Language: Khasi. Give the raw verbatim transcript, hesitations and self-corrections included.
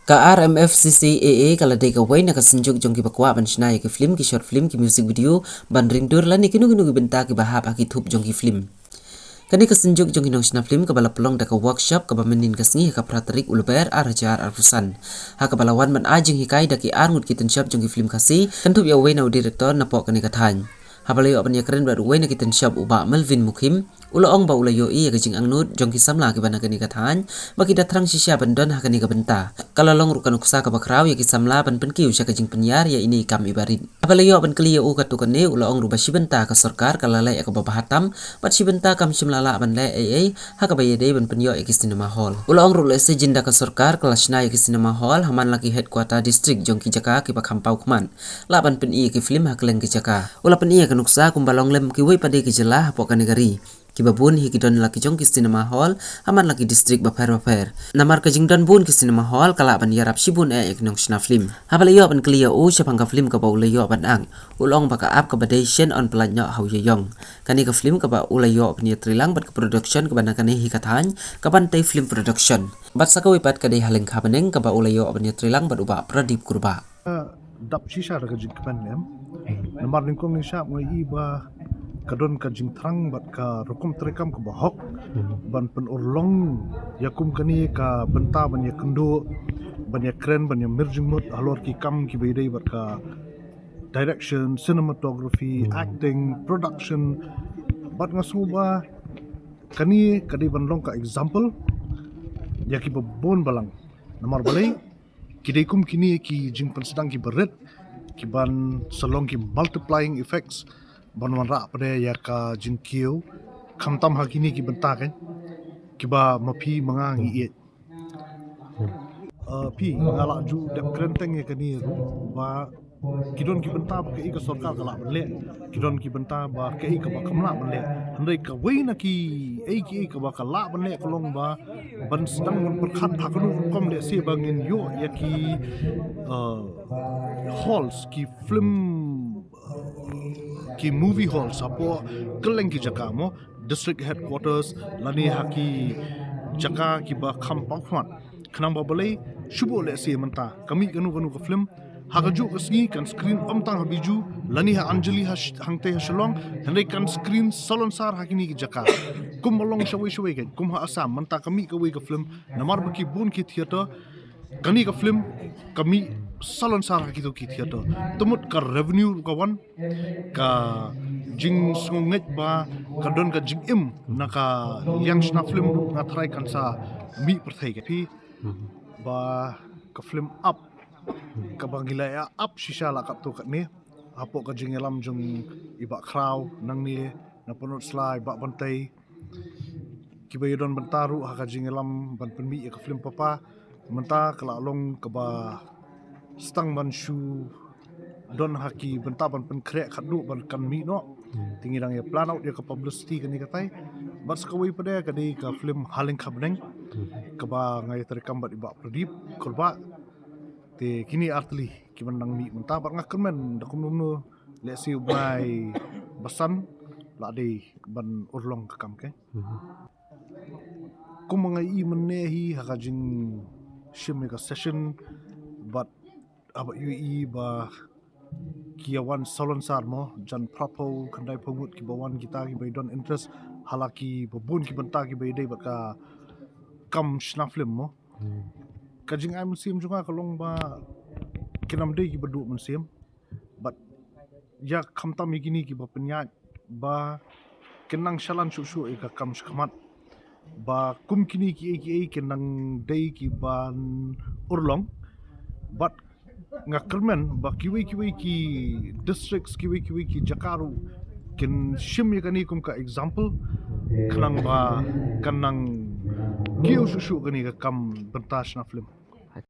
Ka R M F C C A A ka la dei kawei na ka synjuk jong kiba kwah ban shna ïa ki film, ki short film, ki music video, ban ring dur lane kino kino ki bynta kiba hap ha ki thup jong ki film. Kane ka synjuk jong ki nongshna film kaba la pynlong da ka workshop kaba mynnin ka sngi ha ka phra tarik u Lber ar hajar arphew san, ha kaba la wan ban ai jinghikai da ki arngut ki tynshop jong ki film Khasi, kynthup ïa uwei na u director napoh kane ka thaiñ. Haba la ïoh ban ïakren bad uwei na ki tynshop, u Bah Melvin Mukhim, u la ong ba u la ïohi ïa ka jingangnud jong ki samla kiba na kane ka thaiñ ba ki da thrang shisha ban don ha kane ka bynta. Ka la long ruh ka nuksa kaba khraw ïa ki samla ban pynkiew sha ka jingpynïar ïa ine i kam iba rit. Haba la ïoh ban kylli ïa u katto katne, u la ong ruh ba shi bynta ka sorkar ka la leh ïa kaba bha tam, bad shi bynta kam shym la lah ban leh ei ei ha kaba ïadei ban pynïoh ïa ki cinema hall. U la ong ruh lehse jinda ka sorkar ka la shna ïa ki cinema hall ha man la ki headquarter district jong ki jaka kiba kham paw khmat, lah ban pyni ïa ki film ha kylleng ki jaka. U la pyni ïa ka nuksa kumba long lem kiwei pat de ki jylla hapoh kane ka ri, kiba bun hi ki don la ki jong ki cinema hall ha man la ki district bapher bapher. Namar ka jingdon bun ki cinema hall ka lah ban ïarap shibun eh ïa ki nongshna film. Haba la ïoh ban kylli ïa u shaphang ka film kaba u la ïoh ban act, u la ong ba ka ap kaba dei Shen On Pyllait Noh Haw Ïa Ïong. Kane ka film kaba u la ïoh ban ïatreilang bad ka production kaba na kane hi ka thaiñ, ka Bantei Film Production. Bad sa kawei pat ka dei Ha Lyngkha Bneng kaba u la ïoh ban ïatreilang bad u Bah Pradip Kurbah. Dap shisha da ka jingkmen lem. Namar nyngkong nyngshap nga i ba ka don ka jingthrang bad ka rukom treikam kaba hok ban pynurlong ïa kum kane ka bynta ban ïakynduh, ban ïakren, ban ïamir jingmut halor ki kam kiba ïadei bad ka direction, cinematography, acting, production. Bad nga sngew ba kane ka dei ban long ka example ïa kiba bun balang. Namar balei, ki dei kum kine ki jingpynsdang kiba rit, ki ban sa long ki multiplying effects ban wanrah pat de ïa ka jingkiew, khamtam ha kine ki bynta kein kiba ma phi ma nga ngi ïeit. Uh, phi, nga lah ju dep kren teng ïa kane ruh ba ki don ki bynta ba kaei ka sorkar ka lah ban leh, ki don ki bynta ba kaei kaba kam lah ban leh. Hynrei kawei na kiei kiei kaba ka lah ban leh ka long ba ban sdang ban pyrkhat ha kano ka rukom lehse ba ngin ïoh ïa ki, uh, halls, ki film, ki movie halls hapoh kylleng ki jaka mo, district headquarters lane ha ki jaka kiba kham paw khmat. Khnang ba balei, shu buh lehse mynta ka mih kano kano ka film, ha kajuh ka sngi kan screen ym tang ha Bijou lane ha Anjali ha Sh-, hangtei ha Shillong, hynrei kan screen salonsar ha kine ki jaka. Kum ba long shawei shawei kein, kum ha Assam mynta ka mih kawei ka film, namar ba ki bun ki theater, kane ka film ka mih salonsar ha kito ki theater. Te mut ka revenue ruh ka wan, ka jingsngewngeit ba ka don ka jingim na ka liang shna film ruh nga tharai kan sa mih pyrthei. Ka phi ba ka film Up kaba ngi la ïa ap shisha la katto katne hapoh ka jingïalam jong i Bah Khraw nangne na Pynursla, i Bah Bantei, kiba ïadon bynta ruh ha ka jingïalam ban pynmih ïa ka film Papa. Mynta ka la long kaba sdang ban shu don ha ki bynta ban pynkhreh khatduh ban kan mih noh. Te ngi dang ïa plan out ïa ka publicity kane katai. Bad sa kawei pat de ka dei ka film Ha Lyngkha Bneng kaba nga ïa treikam bad i Bah Pradip Kurbah. Te kine ar tylli kiban dang mih mynta bad nga kyrmen da kumno kumno lehse u bnai ba san la dei ban urlong ka kam kein. Kumba nga i mynne hi ha ka jingshim ïa ka session bad haba ïohi ba ki ïa wan salonsar mo, jan phraphew khyndaiphew ngut kiba wan kita kiba ïadon interest ha la kiba bun ki bynta kiba ïadei bad ka kam shna film mo. Ka jingai mynsiem jong nga ka long ba kin ym dei kiba duh mynsiem. Bad ïa khamtam ïa kine kiba pynïaid ba kin nang shalan shuh shuh ïa ka kam shakhmat. Ba kum kine kiei kiei kin nang dei kiban urlong. Bad nga kyrmen ba kiwei kiwei ki districts, kiwei kiwei ki jaka ruh kin shim ïa kane kum ka example khnang ba kan nang kiew shuh shuh kane ka kam bynta shna film.